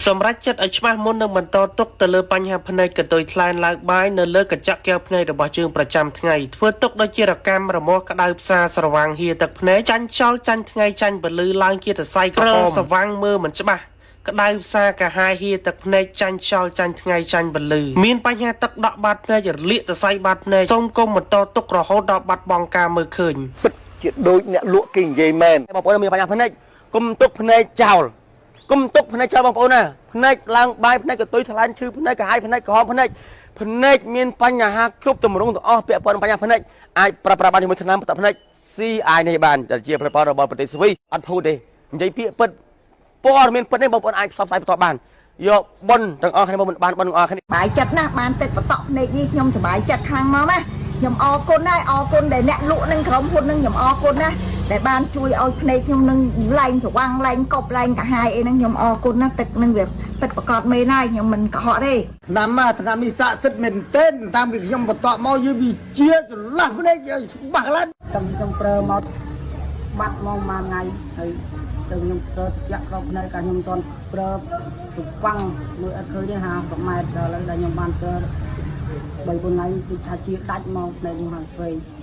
សម្រាប់ចិត្តឲ្យច្បាស់មុននឹងបន្តទុកទៅលើបញ្ហាភ្នែកកន្ទុយថ្លែនឡើងបាយនៅលើកញ្ចក់កែវភ្នែករបស់យើងប្រចាំថ្ងៃធ្វើទុកដូចជារកាំរមាស់ក្តៅផ្សារស្រវាងហៀទឹកភ្នែកចាញ់ខ្យល់ចាញ់ថ្ងៃចាញ់ពលឺឡើងជាសរសៃក្រហមស្វាងមើលមិនច្បាស់ក្តៅផ្សារកាហាយហៀទឹកភ្នែកចាញ់ខ្យល់ចាញ់ថ្ងៃចាញ់ពលឺមានបញ្ហាទឹកដក់បាតភ្នែករលាកសរសៃបាតភ្នែកសូមកុំបន្តទុករហូតដល់បាត់បង់ការមើលឃើញ ពិតជាដូចអ្នកលក់គេនិយាយមែន បងប្អូនមានបញ្ហាភ្នែកកុំទុកភ្នែកចោលកុំទុកភ្នែកចោលបងប្អូនណាភ្នែកឡើងបាយភ្នែកកតុយថ្លែងឈឺភ្នែកក្រហាយភ្នែកក្រហមភ្នែកភ្នែកមានបញ្ហាគ្រប់ទម្រង់ទាំងអស់ពាក់ព័ន្ធនឹងបញ្ហាភ្នែកអាចប្រើប្រាស់បានជាមួយថ្នាំបន្ទាប់ភ្នែក CI នេះបានដែលជាផលិតផលរបស់ប្រទេសស្វីអត់ភូតទេនិយាយពាក្យពិតព័ត៌មានពិតនេះបងប្អូនអាចផ្សព្វផ្សាយបន្តបានយកប៉ុនទាំងអស់គ្នាមកមិនបានប៉ុនទាំងអស់គ្នា បាយចិត្តណាស់បានទឹកបតក់ភ្នែកនេះខ្ញុំសប្បាយចិត្តខ្លាំងមកណាខ្ញុំអរគុណណាស់អរគុណដែលអ្នកលក់នឹងក្រុមហ៊ុននឹងខ្ញុំអរគុណណាស់ដែលបានជួយឲ្យភ្នែកខ្ញុំនឹងឡើងស្វាងឡើងកប់ឡើងកាហាយអីហ្នឹងខ្ញុំអរគុណណាស់ទឹកនឹងវាពិតប្រកបមែនហើយខ្ញុំមិនកុហកទេ ឆ្នាំមកឆ្នាំនេះស័ក្តិសិទ្ធិមែនទែនតាមពីខ្ញុំបន្តមកយឺវាជាចន្លោះភ្នែកឲ្យច្បាស់ឡើង តាំងខ្ញុំប្រើមកបាត់មកមួយថ្ងៃហើយទៅខ្ញុំប្រើត្រជាក់ក្របភ្នែកកាលខ្ញុំមិនទាន់ប្រើទៅវាំងមើលអត់ឃើញទេ50ម៉ែត្រដល់ឥឡូវដែលខ្ញុំបានប្រើ3 4ថ្ងៃគឺថាជាដាច់មកភ្នែកខ្ញុំខាងឆ្វេង។